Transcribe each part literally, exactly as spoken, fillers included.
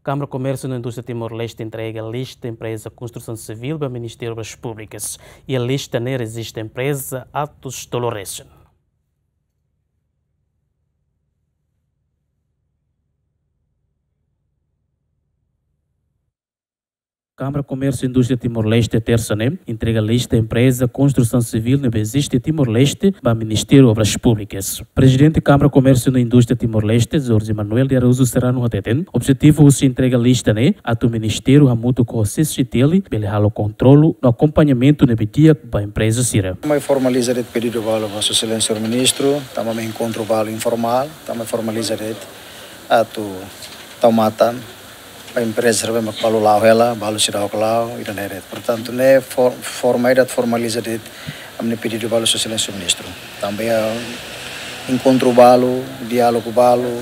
Kámara Komérsiu no Indústria Timor-Leste entrega lista empreza konstrusaun sivíl ba Ministériu Obras Públikas. Iha lista ne'e reziste empreza Atos Dolores. Kámara Komérsiu Indústria Timor-Leste, tersa ne'e, entrega lista empreza konstrusaun sivíl ne'ebé eziste Timor-Leste ba Ministériu Obras Públikas. Prezidente Kámara Komérsiu no Indústria Timor-Leste, Jorge Manuel de Araújo Serrano, hateten objetivu husi entrega lista ne'e atu ministériu hamutuk ho C C T L bele halo kontrolu no akompañamentu ne'ebé di'ak ba empreza sira. Mai formaliza de'it pedidu balu ba Sua Exelénsia Ministru, tanba ami enkontru balu informál, tanba formaliza de'it atu tau matan ba empreza sira be mak balu la'o hela, balu seidauk la'o, ida-ne'e de'it. Portantu, ne'e for-, forma ida atu formaliza de'it ami-nia pedidu balu Sua Exelénsia Ministru. Tanba enkontru balu, diálogu balu,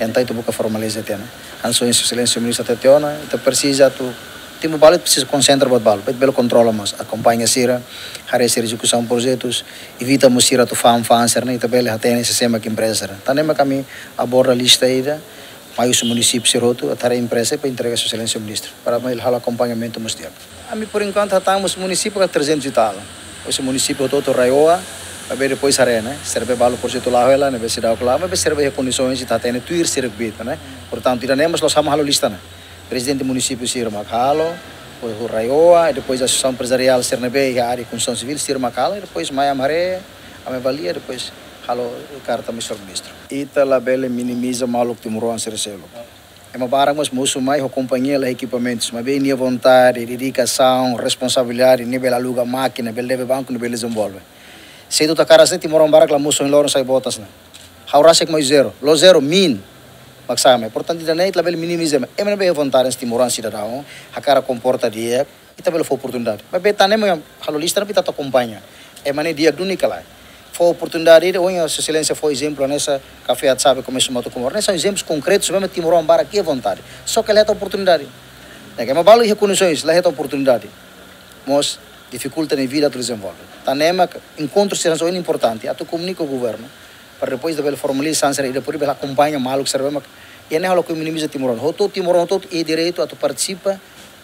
entaun ita buka formaliza tiha ona. Hanesan Sua Exelénsia Ministru hatete ona, ita presiza atu, tempu balu presiza konsentra buat balu, para bele kontrola mós, akompaña sira, haree sira ezekusaun projetus, evita mós sira atu fa'an-fa'an sira-ne'e, ita bele hatene sé-sé mak empreza sira. Tan ne'e mak ami aborda lista ida, mai husi munisípiu sira hotu, atu haree empreza para entrega Sua Exelénsia Ministru, para mai halo akompañamentu mós di'ak. Ami, por enkuantu, hatama husi munisípiu ka trezentos e tal. Husi munisípiu hotu-hotu RAEOA, maibé depois haree, ne'e, sira be balu projetu la'o hela, ne'ebé seidauk la'o, maibé sira be iha kondisaun ita hatene tuir sira kbiit, ne'e. Portantu, ida-ne'e mós la'ós ha'u mak halo lista, ne'e. Prezidente munisípiu sira mak halo, depois RAEOA, depois asosiasaun emprezariál sira ne'ebé iha área konstrusaun sivíl sira mak halo, depois mai ami haree, ami avalia, depois halo karta mai Sua Ministru. Ita labele minimiza maluk timoroan sira seluk. Ema barak mós mosu mai ho kompañia la ekipamentus, maibé nia vontade, dedikasaun, responsabilidade, nia bele aluga mákina, bele leva banku, nia bele dezenvolve. Se ita hakarak sai, timoroan barak la mosu ohin loron sai botas ne'e. Ha'u rasik mai zero, la'ós zero, min. Mak sai mai. Portantu, ida-ne'e ita labele minimiza. Ema ne'ebé vontade, timoroan sidadaun, hakarak komporta di'ak, ita bele fó oportunidade. Maibé tan ne'e mak halo lista ne'e ita atu akompaña. Ema ne'e di'ak duni ka lae. Fó oportunidade ida, ohin Sua Exelénsia fó ezemplu hanesan kafé Atsabe, komérsiu Matu Comoro. Ne'e são exemplos concretos, mesmu timoroan barak iha vontade. Só que la hetan oportunidade. Ne'e, ema balu iha kondisaun, la hetan oportunidade. Mós difikulta nia vida atu dezenvolve. Tan ne'e mak enkontru sira hanesan ohin importante, atu komunika ho governu, para depois ita bele formaliza sira, ita pode bele akompaña maluk sira be mak. Ida-ne'e halo ke minimiza timoroan. Hotu timoroan hotu iha direitu atu partisipa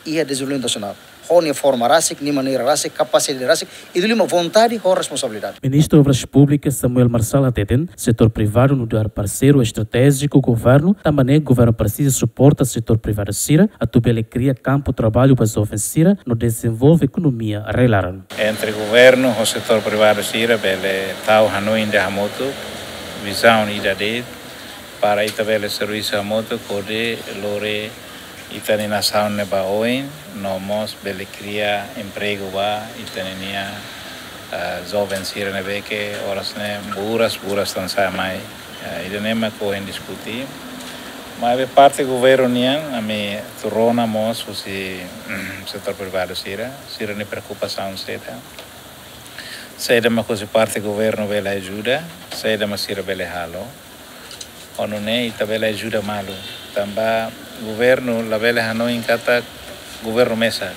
iha dezenvolvimentu nasionál. Ho nia forma rasik, nia maneira rasik, kapasidade rasik, i duli mak vontade ho responsabilidade. Ministru Obras Públikas Samuel Marçal hateten, setór privadu nu'udar parseiru estratéjiku governu, tanba ne'e governu presiza suporta setór privadu sira, atu bele kria kampu traballu ba joven sira, no dezenvolve ekonomia rai-laran. Entre governu ho setór privadu sira bele tau hanoin ida hamutuk, vizaun ida de'it, para ita bele servisu hamutuk hodi lori ita-nia nasaun ne'e ba oin, no mós bele kria empregu ba ita-nia, ah, joven sira ne'ebé ke oras ne'e buras, buras tan sa'e mai. Ah, ida-ne'e mak ohin diskute. Maibé parte governu nian, ami atu rona mós husi setór privadu sira, sira-nia preokupasaun saida. Saida mak husi parte governu bele ajuda, saida mak sira bele halo. Ho nune'e ita bele ajuda malu. Tanba governu labele hanoin katak governu mesak.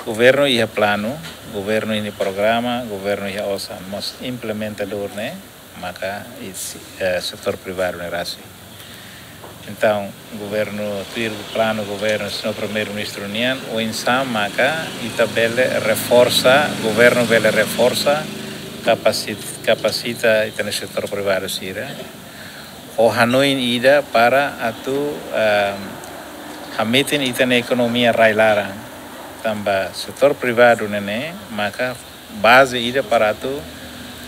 Governu iha planu, governu iha programa, governu iha osan. Mas implementadór ne'e maka isi, eh, setór privadu ne'e rasik. Entaun, governu, tuir planu governu, señór Primeiru-Ministru nian, oinsá maka ita bele reforsa, governu bele reforsa, kapasit-, kapasita ita-nia setór privadu sira. Ho hanoin ida para atu, ehm, hametin ita-nia ekonomia rai-laran. Tanba setór privadu ne'e, ne'e maka baze ida para atu,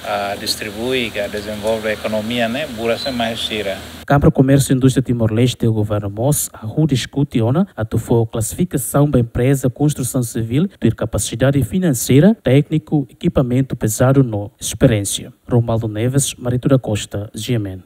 ah, distribui ka dezenvolve ekonomia ne'e, buras ne'e mai husi sira. Kámara Komérsiu Indústria Timor-Leste ho governu mós hahú diskute ona atu fó klasifikasaun ba empreza konstrusaun sivíl tuir kapasidade finanseira, tékniku, ekipamentu pezadu no esperiénsia. Romualdo Neves, Marito da Costa, G M N.